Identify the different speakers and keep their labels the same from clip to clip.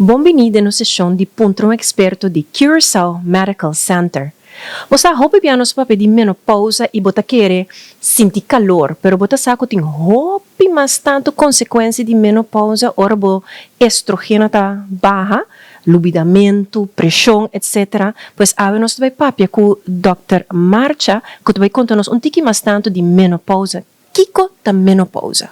Speaker 1: Bon bini den nos seshon di Puntra un Eksperto di Curaçao Medical Center. Bo sa hopi bia nos papia di menopousa i bo ta kere sinti kalor, pero bo ta sa ku tin hopi mas tantu konsekuensia di menopousa ora bo estrogeno ta baha, lubidamentu, preshon, etc. Pues awe nos ta bai papia ku Dòkter Marcha ku ta bai konta nos un tiki mas tantu di menopousa. Kiko ta menopousa?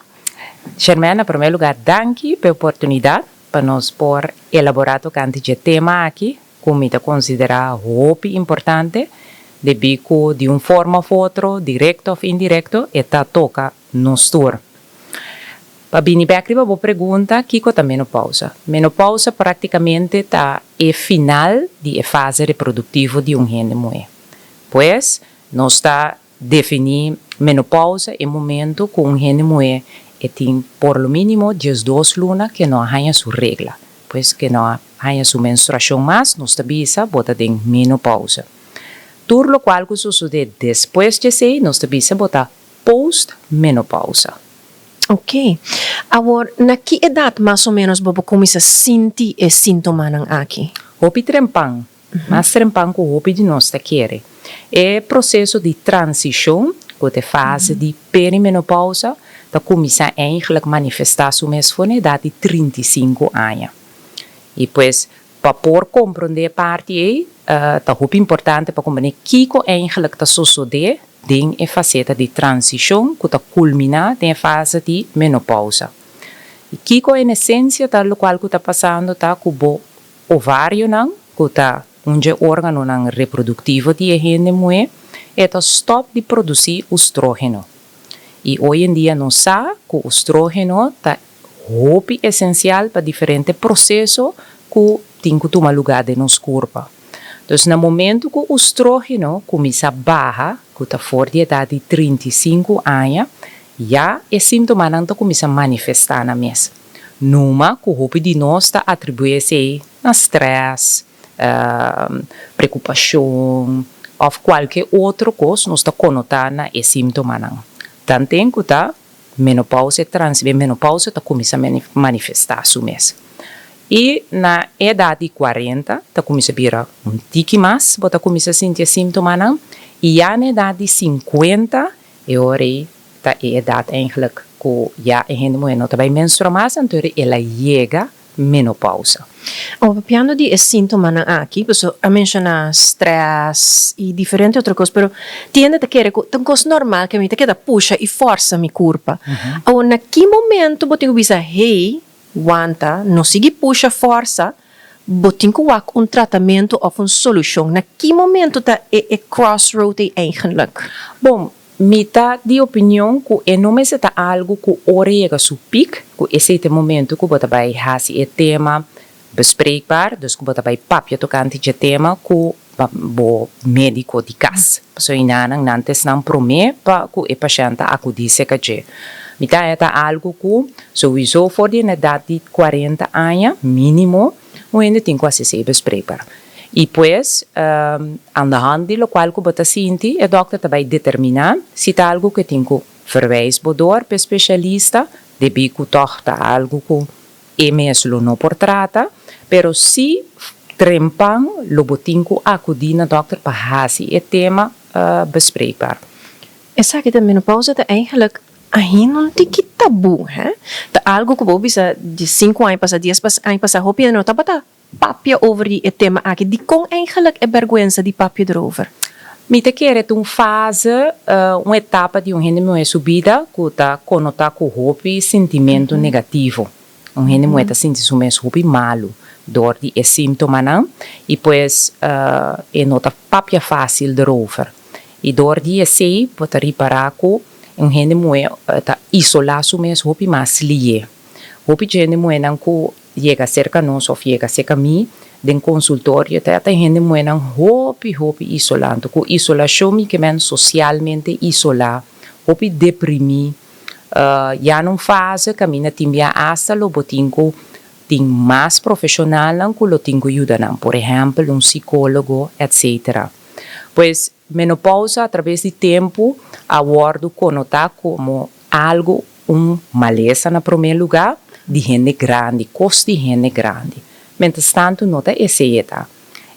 Speaker 2: Sherman, na promé lugá danki pa e oportunidat pa nos por elaborá tokante dje tema aki ku mi ta konsiderá hopi importante debí ku di un forma òf otro, direkto òf indirekto, e ta toka nos tur. Pa bini bèk riba bo pregunta, kiko ta menopousa? Menopousa práktikamente ta e final di e fase reproduktivo di un hende muhé. Pues, nos ta Definí menopausa e momento ku un hende muhé e tin por lo mínimo diesdos luna ke no a haña su regla, pues ke no a haña su menstruashon mas, nos ta bisa bo ta den menopausa. Tur lokual ku sosodé despues djesei nos ta bisa bo ta post-menopausa.
Speaker 1: Ok. Awor, na ki edat mas o ménos bo por kuminsá sinti e síntomanan aki?
Speaker 2: Hopi trempan. Mas trempan ku hopi di nos ta kere. E proseso di transishon, ku ta e fase di perimenopousa, ta kuminsá eigentlik manifestá su mes for na edat di 35 aña. I pues, pa por komprondé e parti ei, ta hopi importante pa komprendé kiko eigentlik ta sosodé den e faseta di transishon ku ta kulminá den e fase di menopousa. I kiko en esensia ta lokual ku ta pasando ta ku bo Ovarionan, ku ta un dje órganonan reproduktivo di e hende muhé, e ta stòp di produsí ustrógeno. I oy en dia nos sa ku ustrógeno ta hopi esensial pa diferente proseso ku tin ku tuma lugá den nos kurpa. Dus na momentu ku ustrógeno kuminsá baha, ku ta for di edat di 35 aña, ya e síntomanan ta kuminsá manifestá nan mes. Numa ku hopi di nos ta atribuí esei na strès, preokupashon òf kualke otro kos nos ta konotá na e símtomanan. Tanten ku ta menopousa e trans e menopousa ta kuminsá manifestá su mes. I na e edat di kuarenta ta kuminsá bira un tiki mas bo ta kuminsá sinti e símtomanan i ya na edat di sinkuenta e ora ei Ta e edat eigenlijk ku ya e hende muhé no ta bai menstrua mas, anto el a yega menopausa.
Speaker 1: Awor papiando di e síntomanan aki, pasobra a menshoná strès i diferente otro kos, pero tin hende ta kere ku ta un kos normal ku mi ta keda pusha i fòrsa mi kurpa. Awor na ki momento bo tin ku bisa, hey, wanta, no sigui pusha fòrsa, bo tin ku wak un tratamentu òf un solushon? Na ki momento ta e crossroad ei eigenlijk?
Speaker 2: Bon, Mi ta di opinion ku e no mester ta algu ku ora yega su pik, ku esei ta e momento ku bo ta bai hasi e tema bespreekbaar, dus ku bo ta bai papia tokante dje tema ku bo médiko di kas. Pasobra enanan nan ta esnan promé pa ku e pashènt ta akudí serka dje. Mi ta haña ta algu ku souiso for di un edat di kuarenta aña mínimo un hende tin ku hasi esei bespreekbaar. I pues, aan de hand di lokual ku bo ta sinti, e dòkter ta bai determiná si ta algu ku e tin ku verwijs bo dor pa e spesialista, debí ku tòg ta algu ku e mes lo no por trata, pero si trempan lo bo tin ku akudí na dòkter pa hasi e tema bespreekbaar.
Speaker 1: Esaki ta menopausa ta eigenlijk ainda un tiki tabú, hè? Ta algu ku bo bisa di sinku aña pasá, dies aña pasá hopi hende no tabata Papia over di e tema aki. Dikon eigenlijk e bèrgwensa di papia erover?
Speaker 2: Mi ta kere ta un fase, un etapa di un hende muhé su bida ku ta konotá ku hopi sintimentu negativo. Un hende muhé ta sinti su mes hopi malu dor di e síntomanan i pues e no ta papia fásil erover. I dor di esei bo ta ripará ku un hende muhé ta isolá su mes hopi mas lié. Hopi djende muhénan ku yega serka nos of yega serka mi den konsultorio ta ta hende muhénan hopi hopi isolá. Anto ku isolashon mi ke men sosialmente isolá, hopi deprimí. Ya na un fase kaminda tin bia asta lo bo tin ku tin mas profeshonalnan ku lo tin ku yuda nan, por ehèmpel un sikólogo etsetera. Pues menopousa atraves di tempu a wòrdu konotá komo algu un malesa na promé lugá di hende grandi, kos di hende grandi. Mientrastantu no ta esei e ta.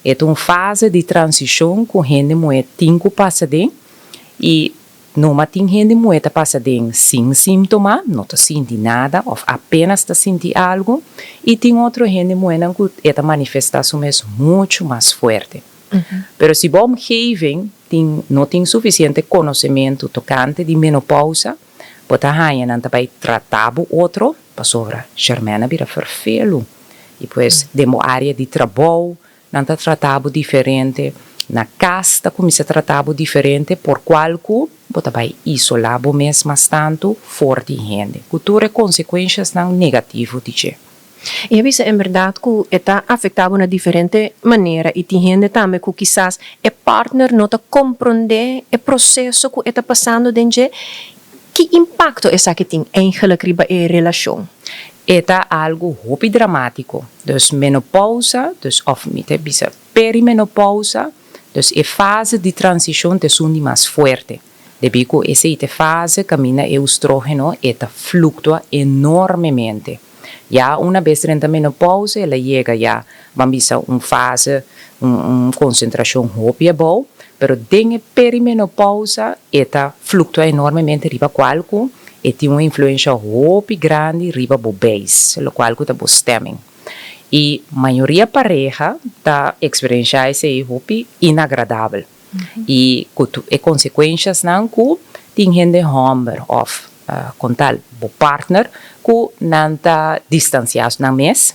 Speaker 2: E ta un fase di transishon ku hende muhé tin ku pasa den i numa tin hende muhé ta pasa den sin síntoma, no ta sinti nada òf apénas ta sinti algu, i tin otro hende muhénan ku e ta manifestá su mes muchu mas fuerte. Pero si bo omgeving tin no tin sufisiente konosementu tokante di menopousa, bo ta haña nan ta bai tratá bo otro pasobra Shermèn a bira ferfelu i pues den bo área di trabou nan ta tratá bo diferente, na kas ta kuminsá tratá bo diferente por kual ku bo ta bai isolá bo mes mas tantu for di hende ku tur e konsekuenshasnan negativo di dje.
Speaker 1: I a bisa en berdad ku e ta afektá bo na diferente manera i tin hende tambe ku kisas e partner no ta komprondé e proseso ku e ta pasando den dje. Ki impakto esaki tin eigenlik riba e relashon?
Speaker 2: E ta algu hopi dramátiko. Dus menopousa, dus òf mi ta bisa perimenopousa, dus e fase di transishon ta esun di mas fuerte. Debí ku esei ta e fase kaminda e ustrógeno e ta fluktua enormemente. Ya una bes drenta menopousa el a yega ya ban bisa un fase, un konsentrashon hopi abou, pero den e perimenopousa e ta fluktua enormemente riba kual ku e tin un influensha hopi grandi riba bo beis, lokual ku ta bo stemming. I mayoria pareha ta eksperenshá esei hopi inagradabel i ku e konsekuenshasnan ku tin hende hòmber òf kon tal bo partner ku nan ta distansiá nan mes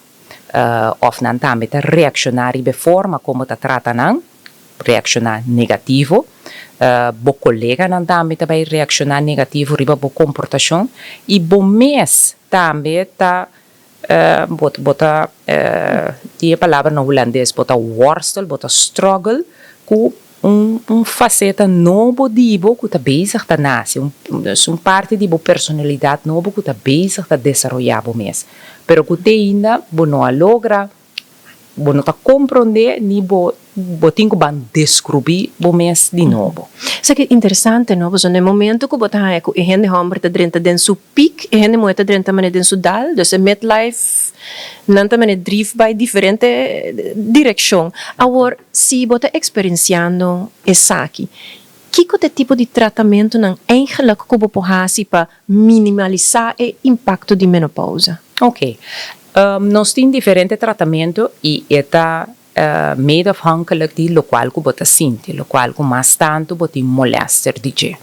Speaker 2: òf nan tambe ta reakshoná riba e forma kon bo ta trata nan, reakshoná negativo. Bo koleganan tambe ta bai reakshoná negativo riba bo komportashon i bo mes tambe ta bo bo ta tin e palabra na hulandes bo ta worstel, bo ta struggle ku un un faceta nobo di bo ku ta bezig ta nase, un un parti di bo personalidat nobo ku ta bezig ta desaroyá bo mes, pero ku te ainda bo no a logra, bo no ta komprondé ni bo bo tin ku ban deskrubí bo mes di nobo.
Speaker 1: Esaki ta interesante no, pasobra na e momento ku bo ta haña ku e hende hòmber ta drenta den su piek, e hende muhé ta drenta manera den su dal, dus e midlife nan ta manera drif bai diferente direkshon. Awor, si bo ta eksperensiando esaki, kiko ta e tipo di tratamentunan eigenlik ku bo por hasi pa minimalisá e impakto di menopousa?
Speaker 2: Oke. Nos tin diferente tratamentu i e ta mede afhankelijk di lokual ku bo ta sinti, lokual ku mas tantu bo tin molèster di dje.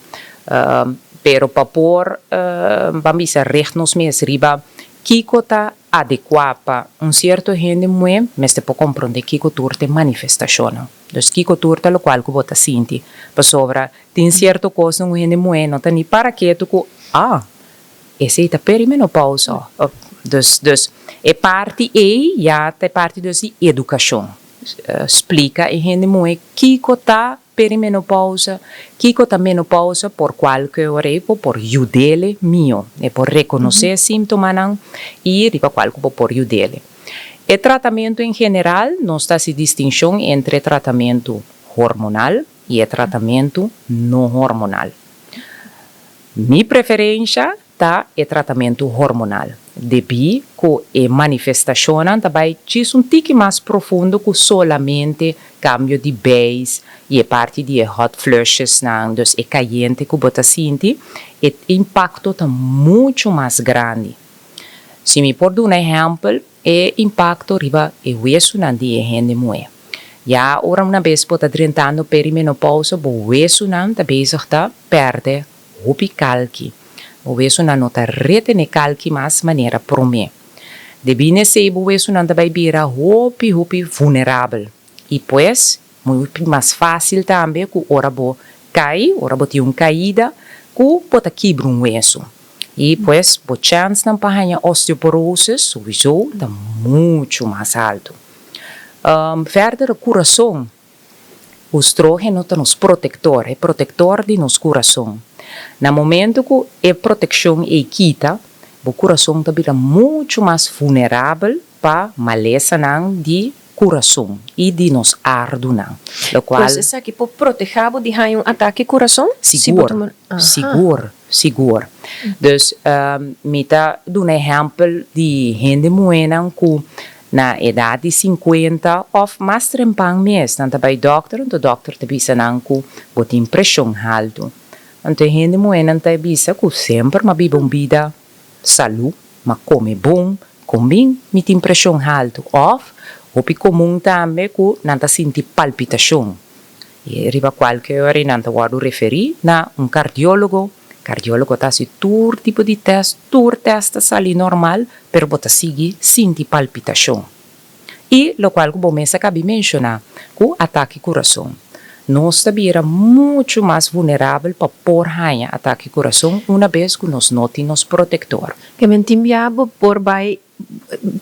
Speaker 2: Pero pa por ban bisa richt nos mes riba kiko ta adekuá pa un sierto hende muhé, mester por komprondé kiko tur ta e manifestashonnan. Dus kiko tur ta lokual ku bo ta sinti. Pasobra tin sierto kosnan ku hende muhé no ta ni para ketu ku, ah, Esei ta perimenopausa. Dus, dus e parti ei ya ta e parti dus di edukashon. Splika e hende muhé kiko ta perimenopausa, kiko ta menopausa, por kualke ora ei bo por yud'ele mihó. E por rekonosé e síntomanan i riba kual ku bo por yud'ele. E tratamentu en general nos ta hasi distinshon entre tratamentu hormonal i e tratamentu no hormonal. Mi preferensha ta e tratamentu hormonal, debí ku e manifestashonnan ta bai djis un tiki mas profundo ku solamente kambio di beis i e parti di e hot flushesnan, dus e kayente ku bo ta sinti, e impakto ta muchu mas grandi. Si mi por duna ehèmpel, e impakto riba e wesunan di e hende muhé. Ya ora una bes bo ta drentando perimenopousa bo wesunan ta bezig ta pèrdè hopi kalki. Bo wesunan no ta retené kalki mas manera promé. Debí na esei bo wesunan ta bai bira hopi hopi vunerabel i pues hopi mas fásil tambe ku ora bo kai, ora bo tin un kaida, ku bo ta kibra un wesu. I pues bo chènsnan pa haña osteoporosis souiso ta muchu mas haltu. Verder e kurason, oestrógeno ta nos protektor, e protektor di nos kurason. Na momento ku e protekshon ei kita, bo kurason ta bira muchu mas vunerabel pa malesanan di kurason i di nos ardunan, lokual.
Speaker 1: Pues esaki por protehá bo di haña un atake kurason?
Speaker 2: Sigur, sigur, sigur. Dus mi ta duna ehèmpel di hende muhénan ku. Na edat di 50 òf mas trempan mes, nan ta bai dòkter, anto dòkter ta bisa nan ku bo tin preshon haltu. Anto e hende muhénan ta bisa ku semper m'a biba un bida salú, m'a kome bon, kon bin mi tin preshon haltu? Òf hopi komun tambe ku nan ta sinti palpitashon. I riba kualke ora nan ta wòrdu referí na un kardiólogo. Kardiólogo ta hasi tur tipo di tèst, tur tèst ta sali normal, pero bo ta sigui sinti palpitashon. I lokual ku bo mes a kabi menshoná, ku atake kurason. Nos ta bira muchu mas vunerabel pa por haña atake kurason una bes ku nos no tin nos protektor.
Speaker 1: Ke men tin bia bo por bai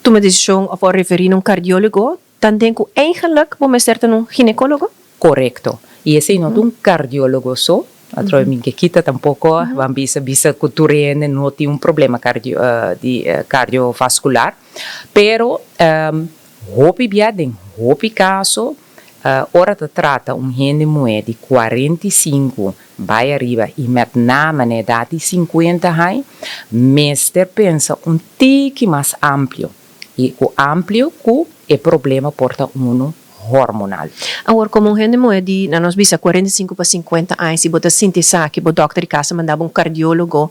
Speaker 1: tuma desishon òf referí na un kardiólogo Tanten ku eigenlik bo mester ta un ginekólogo?
Speaker 2: Korekto. I esei no ta un kardiólogo so, atrobe mi ke kita tampoko ban bisa bisa ku tur hende no tin un problema kardio di kardiovaskular, pero hopi bia den hopi kaso ora ta trata un hende muhé di 45 bai ariba i met name na edat di 50 haña mester pensa un tiki mas amplio. I ku amplio ku e problema por ta unu hormonal.
Speaker 1: Awor, komo un hende muhé di, na nos bisa, 45 pa 50 aña, si bo ta sinti esaki, bo dòkter di kas ta manda bo un kardiólogo,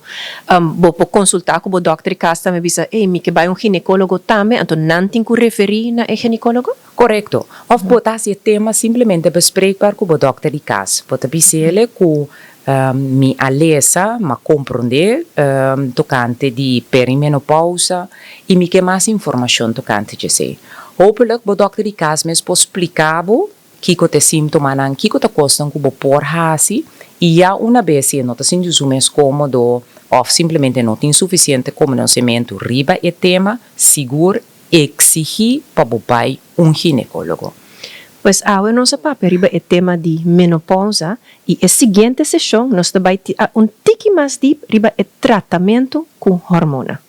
Speaker 1: bo por konsultá ku bo dòkter di kas tambe bisa, ey, mi ke bai un ginekólogo tambe, anto nan tin ku referí na e ginekólogo?
Speaker 2: Korekto. Òf bo ta hasi e tema simplemente bespreekbaar ku bo dòkter di kas. Bo ta bis'el ku Mi a lesa, m'a komprondé tokante di perimenopousa i mi ke mas informashon tokante djesei. Hopelijk bo dòkter di kas mes por splika bo kiko ta e símtomanan, kiko ta kosnan ku bo por hasi i ya una bes si e no ta sinti su mes kómodo òf simplemente no tin sufisiente konosementu riba e tema, sigur Exigí pa bo bai un ginecólogo.
Speaker 1: Pues awe nos a papia riba e tema di menopausa y e siguiente sesion nos ta bai un tiki mas diep riba e tratamento cu hormona.